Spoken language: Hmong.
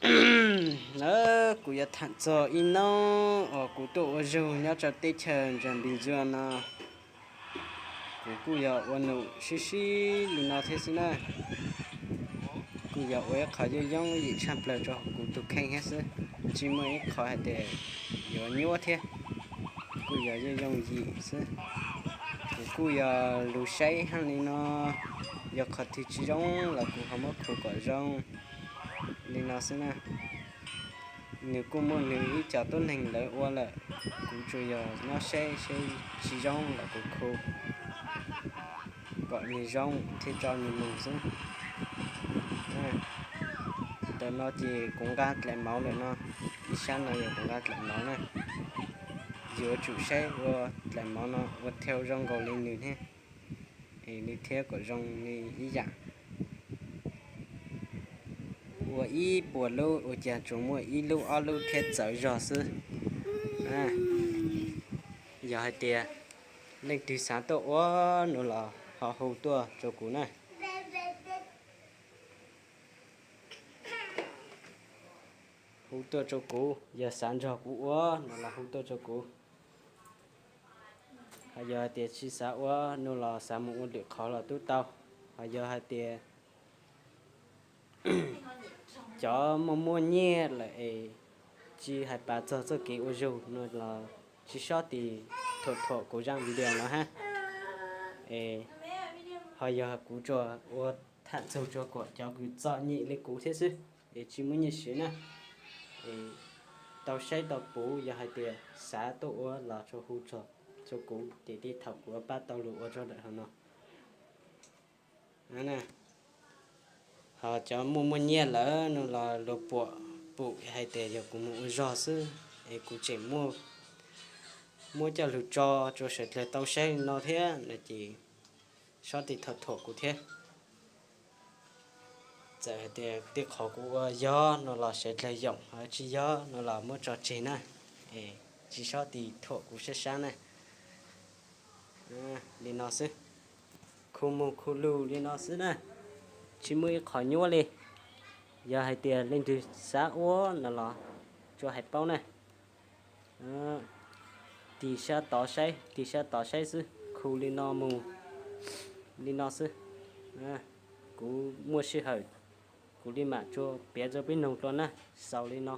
Kuv yuav tham txog ib hnub uas kuv tuaj ua zog nyob rau teb chaws Ntsa Npis Ntxuaj no. Kuv kuj yog ua num sib sib li no thiab xwb na. Kuj yog ua ib qho yooj yooj yim tshaj plaws rau kuv tus kheej thiab xwb, tsis muaj ib qho hais tias yuav nyuaj thiab. Kuj yog yooj yooj yim xwb. Kuv kuj yog lug saib hab li no, yog qhov twg tsis zoo los kuv ho muab khuv kom zoo li no xwb na. Nws kuj muaj nws ib co tuab neeg lawv ua lawm, kuv tsuas yog nyob saib saib tsis zoo los kuv khuv kom nws zoo thiab tso nws mus xwb. Ntawm no ces kuv nqa dlaim mauv lawm no, ib sab no yog kuv nqa dlaim mauv na. Yuav tsum saib ua dlaim mauv no ua thau zoo nkaus li nws thiab, es nws thiab kom zoo li ib yam. Ua ib puas lub ua cas tsuas muaj ib lub ob lub thiab txawv zog xwb. Yog hais tias leej twg xav tuaj ua no los ho hu tuaj rau kuv na. Hu tuaj rau kuv, yog xav nrog kuv ua no los hu tuaj rau kuv. Ho yog hais tias tsis xav ua no los xav mus ua lwm qhov los tub tau. Ho yog hais tias cov muaj muaj nyiaj lawm es tsis hais pas txog txoj kev ua zug no los tsis sob tis thuam thuam kuv zaj video no hab. Es ho yog kuv tsuas ua tham txug rua kuam cov kws txom nyem li kuv thiab xwb, es tsis muaj nyiaj siv na. Es tau saib tau puv, yog hais tias xav tuaj ua los tsuas hu txog rua kuv ces tej thaum kuv pab tau lug ua rua ntawm hauv no. Ho cov muaj muaj nyiaj lawm no los luag puam pum hais tias yog kuv mus ua zog xwb, es kuv tseem muab coj lug tso rua sawv dlawg tau saib no thiab no ces sob tis thuam thuam kuv thiab. Txawm hais tias tej qhov kuv ua yog no los sawv dlawg yoom, ho tsis yog no los muab tso tseg na, es tsis sob tis thuam kuv sab sab na. Li no xwb, khu moog khu lug li no xwb na, tsis muaj ib qhov nyuaj li. Yog hais tias leej twg xav ua no los tsuas hais paub na. Tig sab tod saib, tig sab tod saib xwb, khu li no mus li no xwb. Kuv muaj sij hawm kuv li mam tsuas piav rau peb noog dlua na, xaus li no.